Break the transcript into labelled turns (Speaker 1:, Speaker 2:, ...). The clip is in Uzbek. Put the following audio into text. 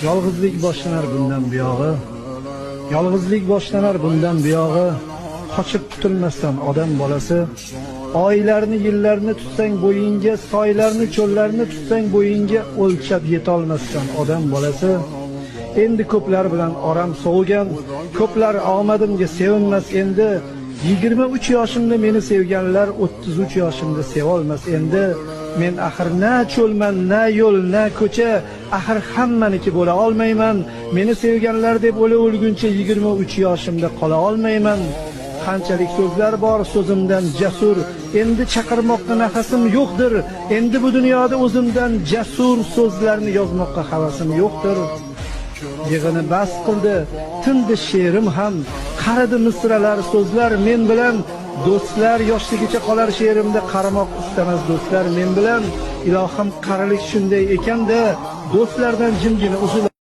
Speaker 1: Yolg'izlik boshlanar bundan buyog'i. Yolg'izlik boshlanar bundan buyog'i. Qochib qutulmasdan odam bolasi. Oylarni, yillarni tutsang bo'yingga, soylarni, cho'llarni tutsang bo'yingga, o'lchab yetolmassan odam bolasi. Endi ko'plar bilan oram sovigan, ko'plar omadimga sevinmas endi. 23 yoshimda meni sevganlar 33 yoshimda sevolmas endi. Men axir na cho'lman, na yo'l, na ko'cha, axir hammaniki bo'la olmayman. Meni sevganlar deb o'la o'lguncha 23 yoshimda qola olmayman. Qanchalik so'zlar bor so'zimdan jasur, endi chaqirmoqqa nafasim yo'qdir. Endi bu dunyoda o'zimdan jasur so'zlarni yozmoqqa havasim yo'qdir. Yig'ini bas qildi, tindi she'rim ham, qaridi misralar, so'zlar men bilan. Do'stlar yoshligicha qolar she'rimda, qarimoq istamas do'stlar men bilan. Ilohim, qarilik shunday ekanda, do'stlardan jimgina uzilar.